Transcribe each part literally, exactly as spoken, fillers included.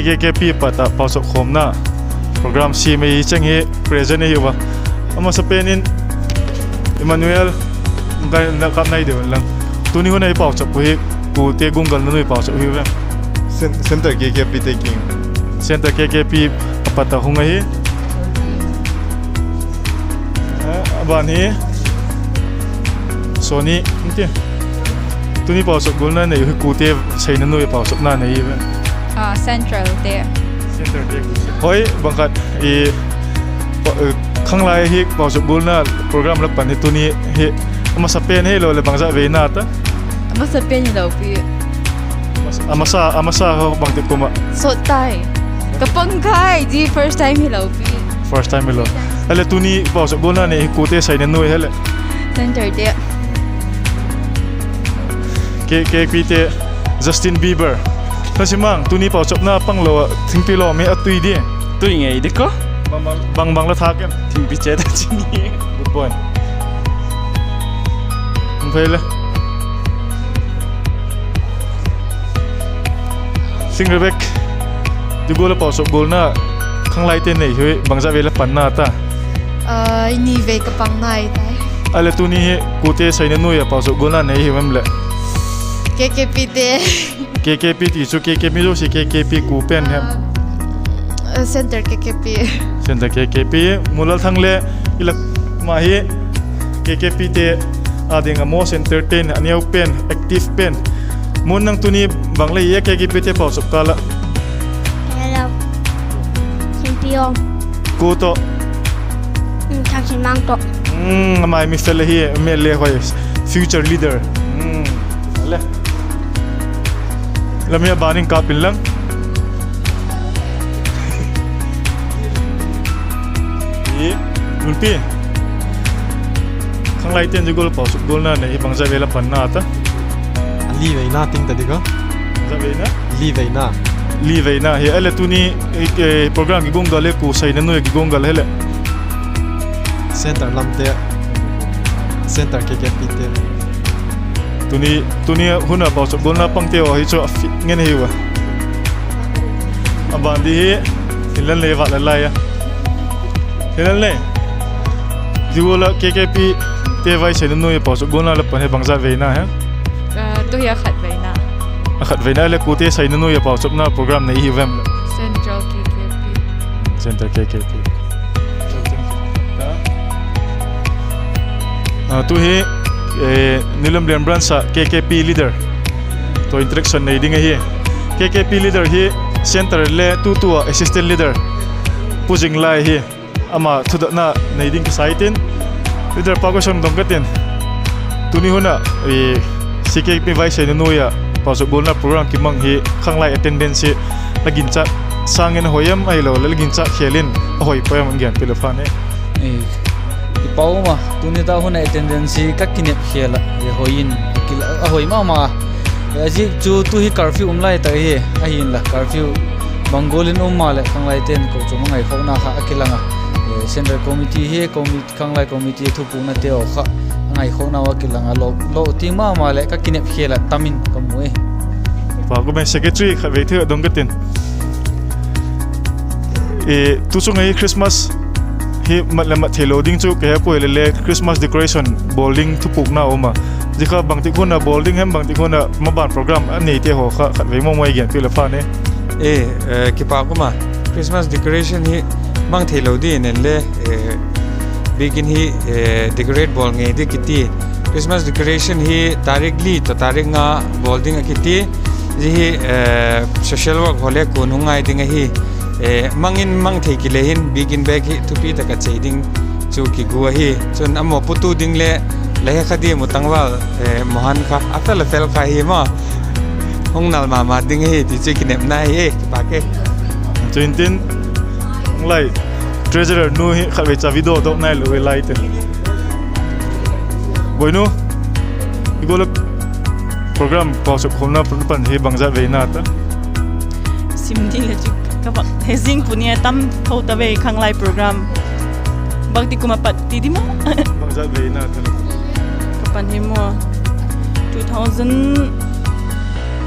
K K P pat ah pauchap khawmna program siam ei cheng hi present ahi ua. A masapen in Emmanuel, na kap nai deu inlang. Tuni hun a i pauchap uh hi, kuate guanggalna nu i pauchap hi ua. Cen-, Center K K P te kiang. Center K K P a pat a hung ahi. A ban hi Sony, nti. Tuni pauchap gualna nei uh hi kuate seina nuai a pauchapna nei i ve? Ah, Central te. Central te. Hoi, bang khat i, khanglai hi pauchap gualna program la pan hi tuni hi a masapen hilo leh bangzat veina ta? A masapen hilo pi. A masa, a masa ho bangtik kum ah? Sawt tai. Ka pang khai, zia first time hilo pi. First time hilo. Ahileh tuni pauchap gualna nei hi kuate seina nuai hileh? Center te. K K P te, Justin Bieber. Ka sim mang, tuni pauchapna panglo ah thingpi lawm hi a tui di. Tui ngei di ka. Bang bang la thâk em? Thingpi che ta chini. Good boy. Hung phei le. Sing Rebek, zia gual a pauchap gualna khanglaite nei hi bangzat vei la panna ta? Ni vei ka pang nai tai. Ahileh tuni hi kuate seina nuai a pauchap gualna nei hi em leh? K K P te. K K P ti chu K K P zosia K K P kua pen hem? Center K K P. Center K K P. Mulal Thang le i lak ma hi K K P te a ding a most entertain, a neu pen, active pen. Mun, nang tuni bang la hi a K K P te pauchap kâl ah? Hello. Champion. Kua tawh? Thangsinmang tawh. Ama hi mi fel ahi, mi le hoi, future leader. Le. La mi a ban in kap inlang. Nunpi. Khanglaite'n zia gual pauchap gualna nei hi bangzat vei la panna ta? Li veina ting ta di ka. Li veina? Li veina hi. Ahileh tuni program kiguanggal le kua seina nuai a kiguanggal hileh? Center lamte, Center K K P te. Tuni hun a pauchap gualna pangte haw hi chu a fit ngen ahi ua. A ban di hi, Finland le va la lai a. Finland le, zia gual a K K P te vai seina nuai a pauchap gualna la pan hi bangzat veina hi? Tu hi a khat veina. A khat veina leh kuate seina nuai a pauchapna program nei hi vem? Central K K P. Center K K P. Tu hi Nilamlen branch ah K K P leader tawh interaction nei ding ahi. K K P leader hi center le tutu ah assistant leader Pu Zinglai hi. Ama thudotna nei ding kisa intin, leader pa question dong ka tin. Tuni hun ah C K P vai seina nuai a pauchap gualna program kimang hi khanglai attendance hi la ginchat sâng in a hoi em, ahilo leh la ginchat khêl in a hoi pua em, gen piak le pha ne. I pau ma, tuni ta hun a attendance hi ka kinep khêl ah a hoi in, a hoi ma ma. A ziak chu tu hi curfew um lai tak hi, ahinla curfew bang gual in um maleh khanglaite'n kochuam a ngaikhawkna kha a kilang a. Central committee hi, khanglai committee thupuknate haw kha a ngaikhawkna a kilang a, lo ti ma ma leh ka kinep khêl ah tam in ka mu e. Pa, ka me secretary khatvei thei dong ka tin. Tu chung ah hi Christmas hi mat leh mat theilo ding chu ka he puai, le le Christmas decoration bawl ding thupukna um a, zia kha bangtik hun a bawl ding hem, bangtik hun a maban program a neite haw kha khatvei maw maw i gen piak le pha ne. Kipâk um a, Christmas decoration hi mang theilo ding en le, biakin hi decorate bawl ngei di kiti. Christmas decoration hi tarik li tawh tarik nga bawl ding a kiti. Zia hi social work haw le kuan hung ngai ding ahi. Mang in mang thei kile hin biakin bêk hi thupi tak a chei ding chu kigu ahi. Chun a mawputu ding le la he kha diam u tangval, Mohan kha a fel a fel kha hi maw, hung nal ma ma ding ahi ti chu kinepna hi e, kipâk e. Chuin tin, lai, treasurer nu hi khatvei cha video dawk nai lo e lai tin. Boinu, i gual a program pauchap khawmna pan hi bangzat veina ta? Sim ding le chu ka bak he zing puni a tam tho ta ve khanglai program. Bangtik kum a pat ti di maw? Bangzat veina ta? Ka pan hi maw, two thousand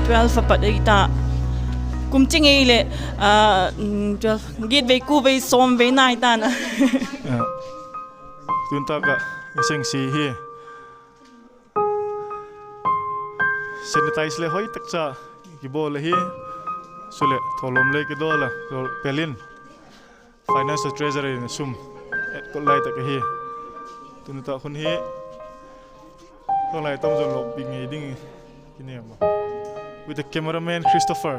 twelve a pat ei ta. Kum ching ei leh, ah, mm, twelve, giat vei, kua vei, sawm vei nai ta'n a. Tun tak ah i sengsi hi sanitize le hoi tak cha kibawl ahi. Chuleh thawlawm le kidawl a, pel in, finance treasury in a sum etkot lai tak ahi. Tun tak hun hi, tawng lai tam zon lawpi ngei ding i nei a, with the cameraman Christopher.